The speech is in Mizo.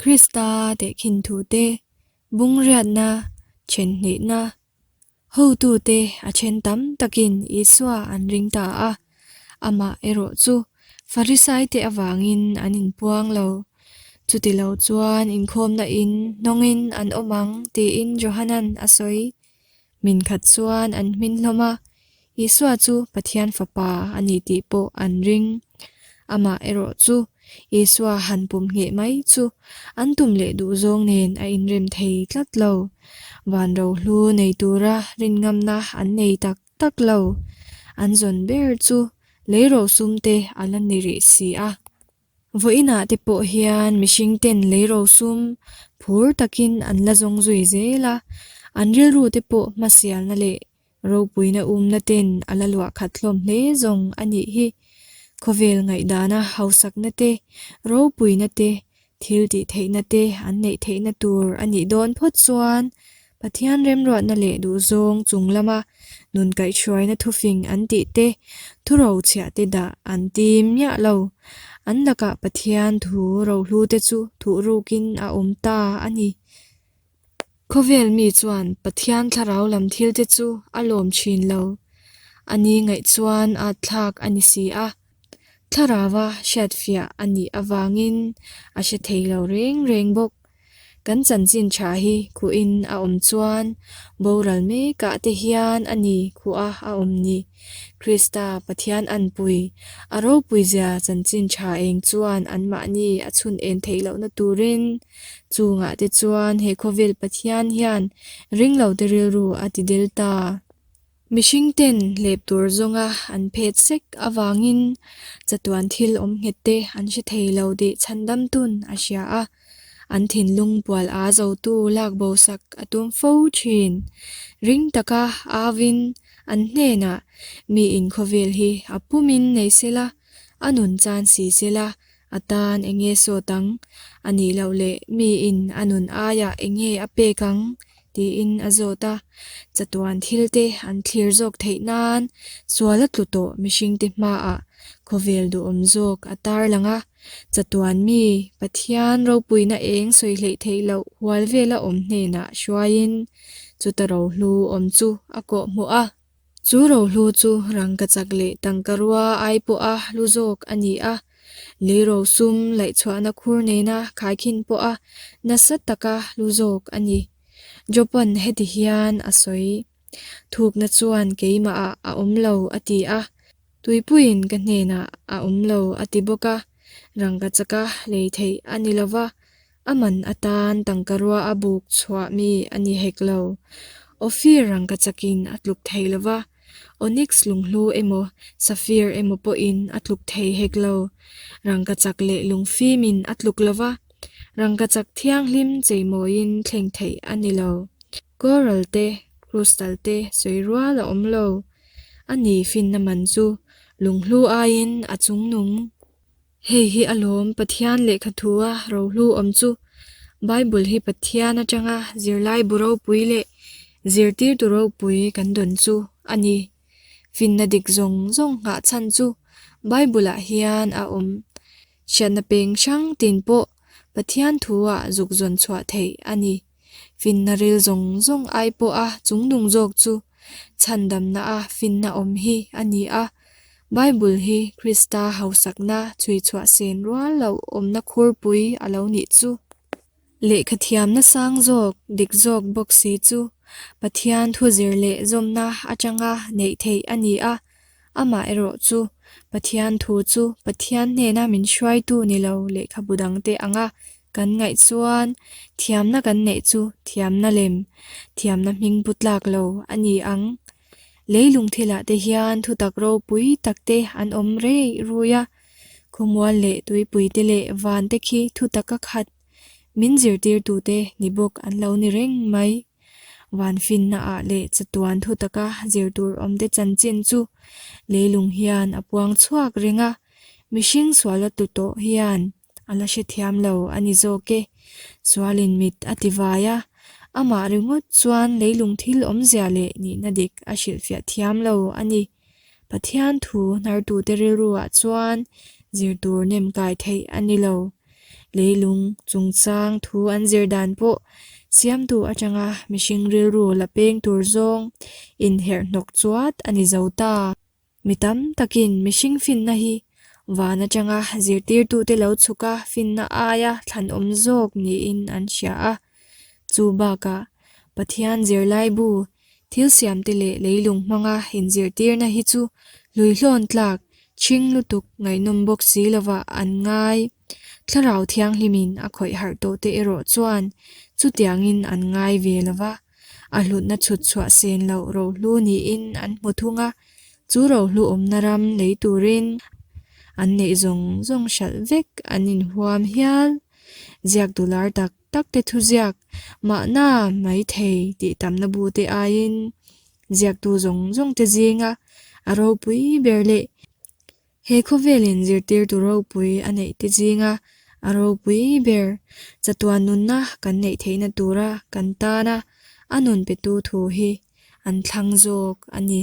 Krista tehkhin thute, bungriatna, thenhnihna, hotute a then tam takin Isua an ring ta a, amah erawh chu Farisaite avangin an inpuang lo. Chutilo chuan inkhawmna in hnawngin an awm ang tiin Johanan a sawi. Min khat chuan an hmin hlawm a, Isua chu Pathian Fapa a ni tih pawh an ring. Amah erawh chu Isua han pum ngheh mai chu an tum leh duh zawng nen a inrem thei tlat lo. Van rohlu nei tura rinngamna an nei tak tak lo. An zawn ber chu lei rosum te a la ni rih si a. Vawiinah te pawh hian mihring ten lei rosum phur takin an la zawng zui zel a, an rilru te pawh hmasialna leh ropuina umna ten a la luah khat hlawm hle zawng a nih hi. Khawvel ngaihdana hausakna te, ropuina te, thil tih theihna te an neih theihna tur a nih dawn phawt chuan Pathian remruatna leh duhzawng chung lama nun kaihhruaina thufing an tih te, thurochhiah te dah an tim miah lo. An lakah Pathian thu rohlu te chu thuhrukin a awm ta a ni. Khawvel mi chuan Pathian thlarau lam thil te chu a lawm thin lo. A ni ngaih chuan at thlak a ni si a. Thlarauva hriatfiah a nih avangin a hre thei lo reng reng bawk. Kan chanchin tha hi khuhin a awm chuan boral mekah te hian a ni khuha a awm ni. Krista Pathian anpui, a ropuizia chanchin tha eng chuan anmahni a chhun en theih lohna turin chungah te chuan he khawvel Pathian hian ringlote rilru a ti del ta. Mihring ten hlep tur zawnga an phet sek avangin chatuan thil awm nghet te an hre thei lo tih chhandamtun a hria a, an thinlung pual a zotu lak bo sak a tum fo thin. Ring taka auin an hnenah mi inkhawvel hi a pumin nei sela, a nun chan si sela A tan eng nge sawt ang? A nih loh leh miin a nun aiah eng nge a pek ang? tiin a zawt a. Chatuan thilte an thlir zawk theih nan sual a tlu tawh mihringte hmaah khawvel duhawm zawk a tarlang a. Chatuan mi Pathian ropuina eng sawi hleih theih loh hual vela awm hnenah hruaiin chuta rohlu awm chu a kawhhmuh a. Chu rohlu chu rangkachak leh tangkarua ai pawha hlu zawk a ni a, lei rosum laihchhuahna khur nena khaikhin pawha nasa taka hlu zawk a ni. Job-a'n heti hian a sawi, Thukna chuan keimahah a awm lo a ti a, tuipuiin ka hnenah a awm lo a ti bawk a, rangkachaka lei theih a ni lo va, A man atan tangkarua a buk chhuah mi a ni hek lo. Ophir rangkachakin a tluk thei lo va, onyx lunghlu emaw safir emaw pawhin a tluk thei hek lo. Rangkachak leh lungfimin a tluk lo va, rangkachak thianghlim cheimawiin thleng theih a ni lo. Coral te, crystal te sawi rual a awm lo. A ni finna man chu lunghlu aiin a chungnung. Hei hi a lawm Pathian lehkha thua rohlu awm chu. Bible hi Pathian atanga zirlai bu ropui leh zirtirtu ropui kan dawn chu a ni. Finna dik zawng zawng nghah chhan chu Bible ah hian a awm. Hriatna peng hrang tin pawh Pathian thua zuk zawn chhuah theih a ni. Finna ril zawng zawng ai pawha chungnung zawk chu chhandamna a finna awm hi a ni a. Bible hi Krista hausakna chhuichhuah sen rual loh awmna khurpui a lo nih chu. Lehkha thiamna sang zawk, dik zawk bawk si chu Pathian thu zir leh zawmna atanga neih theih a ni a. Amaherawh chu Pathian thu chu Pathian hnena min hruaitu ni lo lehkhabu dangte anga Kan ngaih chuan thiamna kan neih chu thiamna lem, thiamna hming pu tlak lo a ni ang. Leilung thilah te hian thutak ropui tak te an awm rei rui a, khawmual leh tuipui te leh van te khi thutak a khat min zirtirtute ni bawk an lo ni reng mai. Van finna ah leh chatuan thutaka zir tur awmte chanchin chu leilung hian a puang chhuak reng a, mihring suala tlu tawh hian A la hrethiam lo a ni zawk e. Sualin mit a ti vai a, amah ringawt chuan leilung thil awmzia leh nihna dik a hrilhfiah thiam lo a ni. Pathian thu hnartute rilruah chuan zir tur nem kai theih a ni lo. Leilung chungchang thu an zir dan pawh siamtu atanga mihring rilru la peng tur zawng inherh hnawk chuat a ni zo ta. Mi tam takin mihring finna hi van atanga zirtirtute lo chhuka finna aia thlanawm zawk niin an hria a. Chu bakah Pathian zirlaibu thil siamte leh leilung hmanga inzirtirna hi chu hluihlawn tlak chhing lutuk ngaihnawm bawk si lovah an ngai. Thlarau Thianghlimin a khawih harh tawhte erawh chuan chutiangin an ngai ve lo va, a hlutna chhut chhuah sen loh rohlu niin an hmu thung a, chu rohlu awmna ram lei turin an neih zawng zawng hralh vek an inhuam hial. Ziaktu lar tak tak te thuziak mahna mai thei tih tamna bu te aiin ziaktu zawng zawng te zinga a ropui ber leh He khawvelin zirtirtu ropui a neih te zinga a ropui ber chatuan nunna kan neih theihna tura kan tana a nun petu thu hi an thlang zawk a ni.